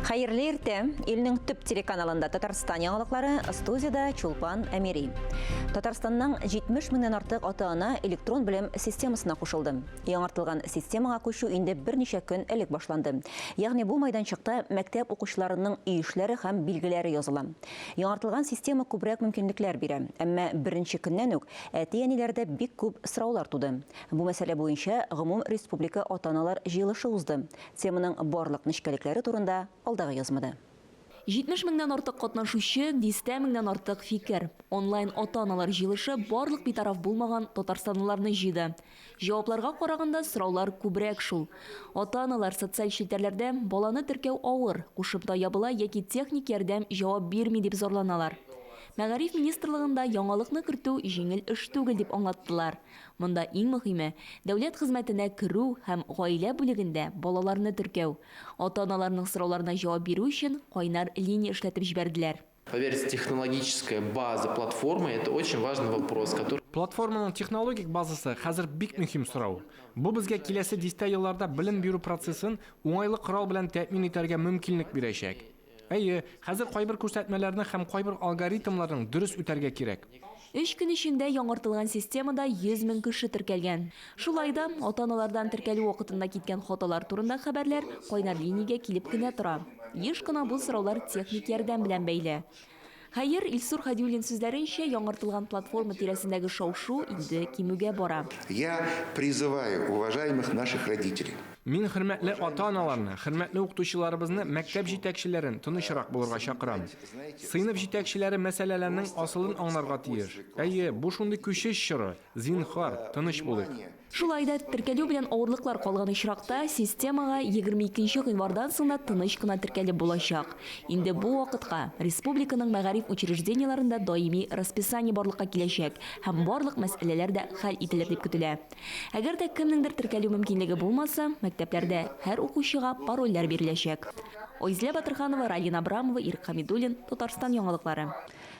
Хәерле иртә! Илнең төп телеканалында Татарстан яңалыклары, студиядә Чулпан Әмири. Татарстанның 70 меңнән артык ата-ана электрон белем системасына кушылды. Яңартылган системага күчү инде берничә көн элек башланды. Ягъни бу майданчыкта мәктәп укучыларының өй эшләре һәм билгеләре языла. Яңартылган система күбрәк мөмкинлекләр бирә. Әмма беренче көннән үк әти-әниләрдә бик күп сораулар туды. Бу мәсьәлә буенча гомум республика ата-аналар җыелышы узды. Теманың барлык нечкәлекләре турында алдагы язмада. 70 меңнән артык катнашучы, дистә меңнән артык фикер. Онлайн ата-аналар җыелышы барлык битараф булмаган татарстанлыларны җыйды. Җавапларга караганда, сораулар күбрәк шул. Ата-аналар социаль челтәрләрдә баланы теркәү авыр, кушымта ябыла яки техник ярдәм җавап бирми дип зарланалар. Мәгариф министрлыгында яңалыкны кертү җиңел эш түгел дип аңлаттылар. Монда иң мөһиме, дәүләт хезмәтенә керү һәм гаилә бүлегендә балаларны теркәү. Ата-аналарның сорауларына җавап бирү өчен кайнар линия эшләтеп җибәрделәр. Поверьте, технологическая база платформы, это очень важный вопрос, который. Платформаның технологик базасы хәзер бик мөһим сорау. Бу безгә киләсе дистә елларда белем бирү процессын уңайлы корал белән тәэмин итәргә мөмкинлек бирәчәк. Әйе, хәзер кайбер күрсәтмәләрне һәм кайбер алгоритмларның дөрес үтәргә кирәк. Өч көн эчендә яңартылган системада 100 мең кеше теркәлгән. Шулай да, ата-аналардан теркәлү вакытында киткән хаталар турында хәбәрләр кайнар линиягә килеп кенә тора. Еш кына бу сораулар техник ярдәм белән бәйле. Хәер, Илсур Һадиуллин сүзләренчә, яңартылган платформа тирәсендәге шау-шу инде кимүгә бара. Я призываю уважаемых наших родителей. Мин хөрмәтле ата-аналарны, хөрмәтле укытучыларыбызны, мәктәп җитәкчеләрен тынычрак булырга чакырам. Сыйныф җитәкчеләре мәсьәләләрнең асылын аңларга тиеш. Әйе, бу шундый күчеш чоры, зинһар, тыныч булыйк. Шулай да, теркәлү белән авырлыклар калган очракта, системага 22 нче гыйнвардан соң да тыныч кына теркәлеп булачак. Инде бу вакытка республиканың мәгариф учреждениеләрендә даими расписание барлыкка киләчәк һәм барлык мәсьәләләр дә хәл ителер дип көтелә. Әгәр дә кемнеңдер теркәлү мөмкинлеге булмаса, мәктәпләрдә һәр укучыга парольләр биреләчәк. Айзилә Батырханова, Ралина Абрамова, Ирек Хәмидуллин, Татарстан яңалыклары.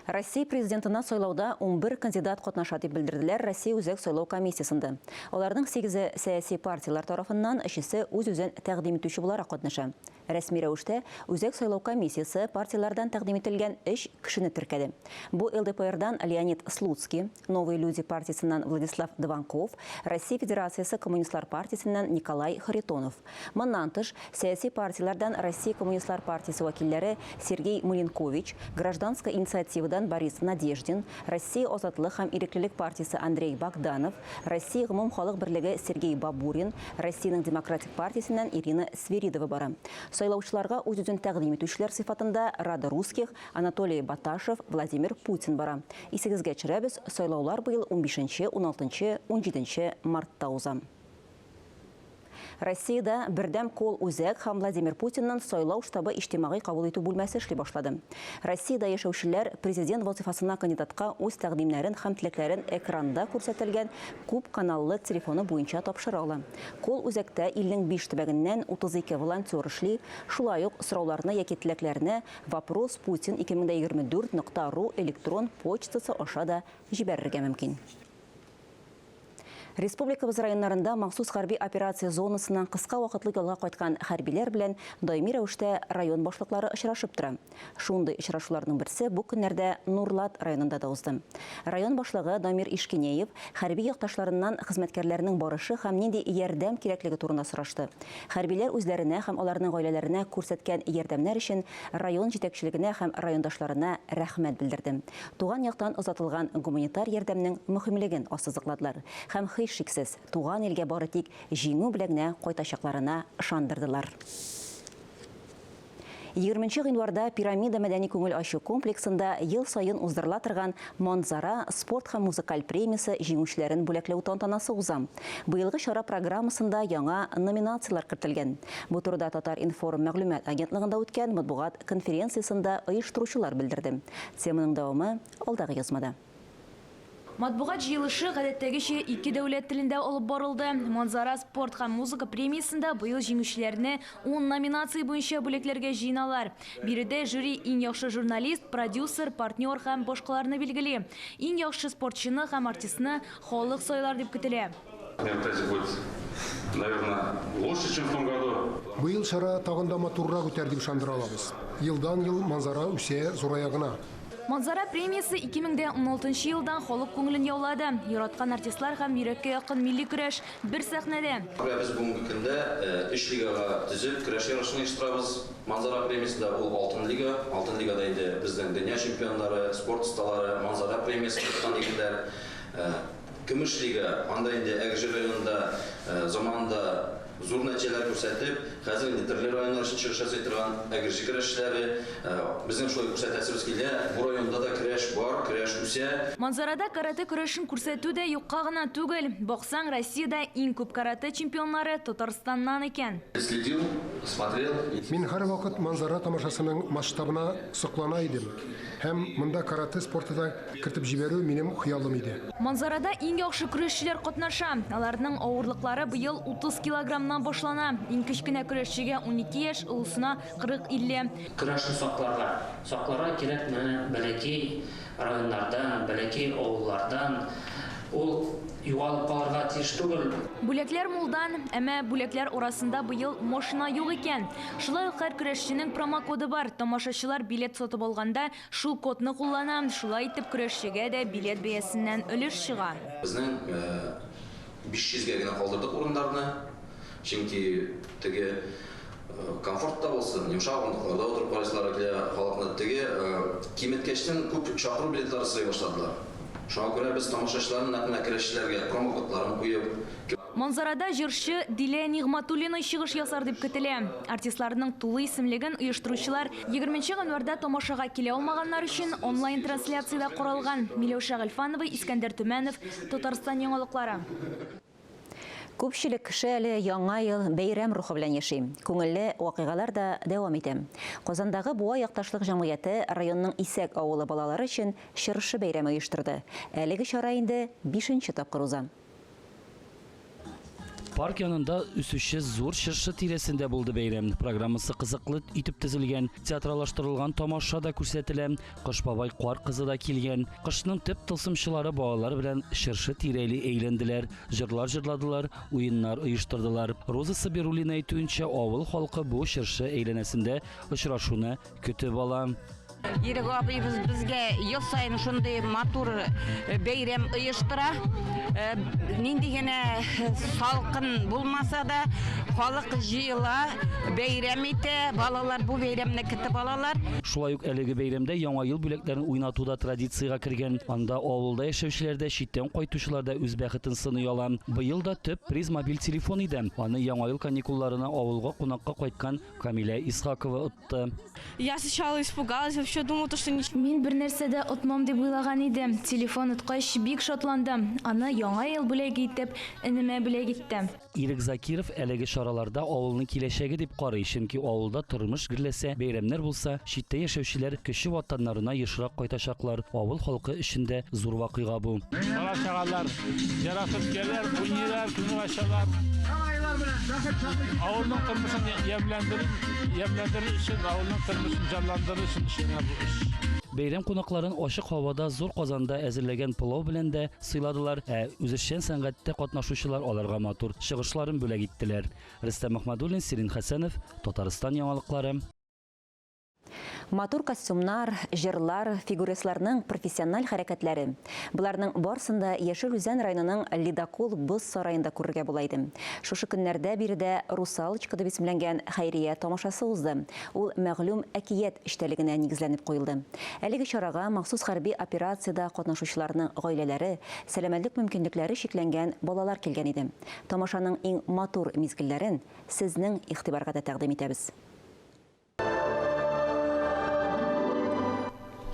Россия Президентына сайлауда 11 кандидат катнаша, дип белдерделәр Россия Үзәк сайлау комиссиясендә. Аларның сигезе сәяси партияләр тарафыннан, өчесе үз-үзен тәкъдим итүче буларак катнаша. Рәсми рәвештә Үзәк сайлау комиссиясе партияләрдән тәкъдим ителгән өч кешене теркәде. Бу ЛДПРдан Леонид Слуцкий, Новые люди партиясеннән Владислав Дованков, Россия Федерациясе Коммунистлар партиясеннән Николай Харитонов. Моннан тыш, сәяси партияләрдән Россия Коммунистлар партиясе вәкилләре Сергей Маленкович, Гражданская инициативадан Борис Надеждин, Россия Азатлык һәм иреклелек партиясе Андрей Богданов, Россия гомумхалык берлеге Сергей Бабурин, Россиянең Демократик партиясеннән Ирина Свиридова бара. Сайлаучыларга үз-үзен тәкъдим итүчеләр сыйфатында Рада русских, Анатолий Баташев, Владимир Путин бара. Исегезгә төшерәбез, сайлаулар быел унбишенче, уналтынчы, унҗиденче мартта уза. Россиядә бердәм колл-үзәк һәм Владимир Путинның сайлау штабы иҗтимагый кабул итү бүлмәсе эшли башлады. Россиядә яшәүчеләр президент вазыйфасына кандидатка үз тәкъдимнәрен һәм теләкләрен экранда күрсәтелгән күп каналлы телефоны буенча тапшыра ала. Колл-үзәктә илнең биш төбәгеннән 32 волонтер эшли, шулай ук сорауларны яки теләкләрне Вопрос Путин 2024 нокта ру электрон почтасы аша да җибәрергә мөмкин. Республикабыз районнарында махсус хәрби операция зонасыннан кыска вакытлы ялга кайткан хәрбиләр белән даими рәвештә район башлыклары очрашып тора. Шундый очрашуларның берсе бу көннәрдә Нурлат районында да узды. Район башлыгы Дамир Ишкинеев хәрби якташларыннан хезмәткәрләрнең барышы һәм нинди ярдәм кирәклеге турында сорашты. Хәрбиләр үзләренә һәм аларның гаиләләренә күрсәткән ярдәмнәр өчен район җитәкчелегенә һәм райондашларына рәхмәт белдерде. Туган яктан озатылган гуманитар ярдәмнең мөһимлеген ассызыкладылар һәм, һичшиксез, туган илгә бары тик җиңү белән генә кайтачакларына ышандырдылар. Егерменче гыйнварда Пирамида мәдәни-күңел ачу комплексында ел саен уздырыла торган Манзара спорт һәм музыкаль премиясе җиңүчеләрен бүләкләү тантанасы уза. Быелгы чара программасында яңа номинацияләр кертелгән. Бу турыда Татар-информ мәгълүмат агентлыгында үткән матбугат конференциясендә оештыручылар белдерде. Теманың дәвамы алдагы язмада. Матбугат җыелышы гадәттәгечә ике дәүләт телендә алып барылды. Манзара спорт һәм музыка премиясендә быел җиңүчеләрне ун номинация буенча бүләкләргә җыеналар. Биредә жюри иң яхшы журналист, продюсер, партнер һәм башкаларны билгели. Иң яхшы спортчыны һәм артистны халык сайлар дип көтелә. Мероприятие будет. наверное, лучше, чем в том году. Быел чара тагын да матуррак үтәр дип ышандыра алабыз. Елдан-ел Манзара үсә, зурая гына. Манзара премиясе 2016 елдан халык күңелен яулады. Яраткан артистлар һәм йөрәккә якын милли көрәш бер сәхнәдә. Без бүгенге көндә 3 лигага төзеп көрәш ярышын оештырабыз. Манзара премиясендә ул алтын лига, алтын лигада инде безнең дөнья чемпионнары, спорт осталары, Манзара премиясе тоткан егетләр. Көмеш лига, анда инде Әгерҗе районында заманында зур нәтиҗәләр күрсәтеп, хәзер инде төрле районнар өчен чыгыш ясый торган Әгерҗе көрәшчеләре. Безнең шулай күрсәтәсебез килә, бу районда да көрәш бар, көрәш үсә. Манзарада каратэ көрәшен күрсәтү дә юкка гына түгел. Баксаң, Россиядә иң күп каратэ чемпионнары Татарстаннан икән. Следил, смотрел. Мин һәрвакыт Манзара тамашасының масштабына соклана идем. Һәм монда каратэ спорты да кертеп җибәрү минем хыялым иде. Манзарада иң яхшы көрәшчеләр катнаша. Аларның авырлыклары быел 30 килограммнан башлана. Иң кечкенә көрәшчегә 12 яшь, олысына 40-50. Көрәшне сакларга. Сакларга кирәк менә бәләкәй районнардан, бәләкәй авыллардан. Ул югалып калырга тиеш түгел. Бүләкләр мулдан, әмма бүләкләр арасында быел машина юк икән. Шулай ук һәр көрәшченең промокоды бар. Тамашачылар билет сатып алганда шул кодны куллана. Шулай итеп көрәшчегә дә билет бәясеннән өлеш чыга. Безнең 500 гә генә калдырдык урыннарны, чөнки теге комфорт та булсын, йомшак урындыкларда утырып карыйсылар килә халыкны. Теге киметкәчтән күп чакыру билетлары сорый башладылар. Шуңа күрә без тамашачыларны нәкъ менә көрәшчеләргә промокодларын куеп. Манзарада җырчы Дилә Нигъматуллина чыгыш ясар дип көтелә. Артистларның тулы исемлеген оештыручылар 20 гыйнварда тамашага килә алмаганнар өчен онлайн-трансляциядә каралган. Миләүшә Гыйльфанова, Искәндәр Төмәнов, Татарстан яңалыклары. Күпчелек кеше әле яңа ел бәйрәм рухы белән яши. Күңелле вакыйгалар да дәвам итә. Казандагы Буа якташлык җәмгыяте районның Исәк авылы балалары өчен чыршы бәйрәме оештырды. Әлеге чара инде 5нче тапкыр уза. Парк янында үсүче зур чыршы тирәсендә булды бәйрәм. Программасы кызыклы итеп төзелгән, театралаштырылган тамаша да күрсәтелә. Кыш бабай, кар кызы да килгән. Кышның төп тылсымчылары балалар белән чыршы тирәли әйләнделәр, җырлар җырладылар, уеннар оештырдылар. Роза Сабируллина әйтүенчә, авыл халкы бу чыршы әйләнәсендә очрашуны көтеп ала. Ирек абыебыз безгә ел саен шундый матур бәйрәм оештыра. Нинди генә салкын булмаса да, халык җыела, бәйрәм итә, балалар бу бәйрәмне көтеп алалар. Шулай ук әлеге бәйрәмдә яңа ел бүләкләрен уйнату да традициягә кергән. Анда авылда яшәүчеләр дә, читтән кайтучылар да үз бәхетен сыный ала. Быел да төп приз мобиль телефон иде. Аны яңа ел каникулларына авылга кунакка кайткан Камилә Исхакова отты. Я сначала испугалась, вообще думала, что ничего. Мин бер нәрсә дә отмам дип уйлаган идем. Телефон откач бик шатландым. Аны яңа ел бүләге итеп, энемә бүләк иттем. Ирек Закиров әлеге чараларда авылның киләчәге дип карый, чөнки авылда тормыш гөрләсә, бәйрәмнәр булса, читтә яшәүчеләр кече ватаннарына ешрак кайтачаклар. Авыл халкы өчен дә зур вакыйга бу. Бала чагалар яратып киләләр, уйныйлар, күңел ачалар. Авылның тормышын ямьләндерер өчен, авылның тормышын җанландырыр өчен эшләнә бу эш. Бәйрәм кунакларын ачык һавада зур казанда әзерләгән пылау белән дә сыйладылар, ә үзешчән сәнгатьтә катнашучылар аларга матур чыгышларын бүләк иттеләр. Рөстәм Ахмадуллин, Сирин Хәсәнов, Татарстан яңалыклары. Матур костюмнар, җырлар, фигуристларның профессиональ хәрәкәтләре. Буларның барысын да Яшел Үзән районының Ледокол боз сараенда күрергә була иде. Шушы көннәрдә биредә Русалочка дип исемләнгән хәйрия тамашасы узды. Ул мәгълүм әкият эчтәлегенә нигезләнеп куелды. Әлеге чарага махсус хәрби операциядә катнашучыларның гаиләләре, сәламәтлек мөмкинлекләре чикләнгән балалар килгән иде. Тамашаның иң матур мизгелләрен сезнең игътибарга да тәкъдим итәбез.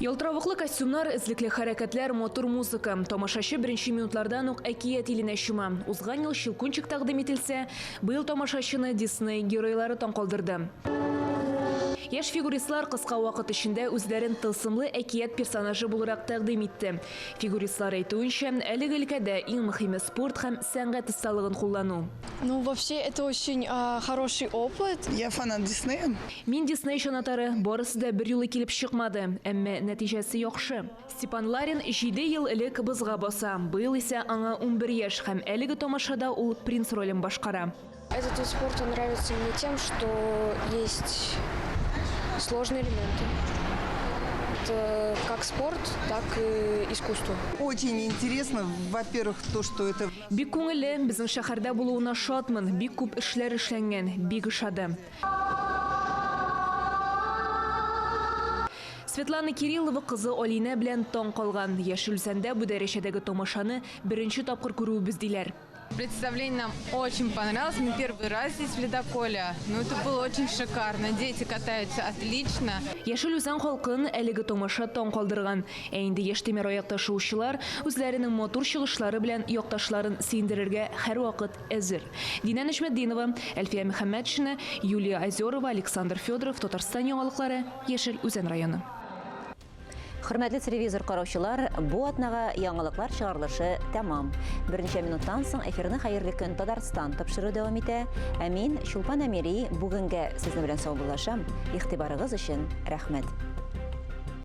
Ялтыравыклы костюмнар, эзлекле хәрәкәтләр, матур музыка. Тамашачы беренче минутлардан ук әкият иленә чума. Узган ел Щелкунчик тәкъдим ителсә, быел тамашачыны Дисней геройлары таң калдырды. Яшь фигуристлар кыска вакыт эчендә үзләрен тылсымлы әкият персонажы буларак тәкъдим итте. Фигуристлар әйтүенчә, әлеге өлкәдә иң мөхиме спорт һәм сәнгать осталыгын куллану. Ну, вообще, это очень хороший опыт. Я фанат Диснея. Мин Дисней җанатары, барысы да берьюлы килеп чыкмады, әмма нәтиҗәсе яхшы. Степан Ларин җиде ел элек бозга баса, быел исә аңа 11 яшь һәм әлеге тамашада ул принц ролен башкара. Этот вид спорта нравится мне тем, что есть сложные элементы. Это как спорт, так и искусство. Очень интересно, во-первых, то, что это... Бик күңелле, безнең шәһәрдә булуына шатмын, бик күп эшләр эшләнгән, бик ошады. Светлана Кириллова кызы Алинә белән таң калган. Яшел Үзәндә бу дәрәҗәдәге тамашаны беренче тапкыр күрүебез, диләр. Представление нам очень понравилось. Мы первый раз здесь в Ледоколе. Ну, это было очень шикарно. Дети катаются отлично. Яшел Үзән халкын әлеге тамаша таң калдырган. Ә инде яшь тимераякта шуучылар үзләренең матур чыгышлары белән якташларын сөендерергә һәрвакыт әзер. Динә Нәҗметдинова, Әлфия Мөхәммәтшина, Юлия Озерова, Александр Федоров, Татарстан яңалыклары, Яшел Үзән районы. Хөрмәтле телевизор караучылар, бу атнага яңалыклар чыгарылышы тәмам. Берничә минуттан соң эфирны Хәерле көн Татарстан тапшыру дәвам итә. Ә мин, Чулпан Әмири, бүгенгә сезнең белән саубуллашам. Игътибарыгыз өчен рәхмәт.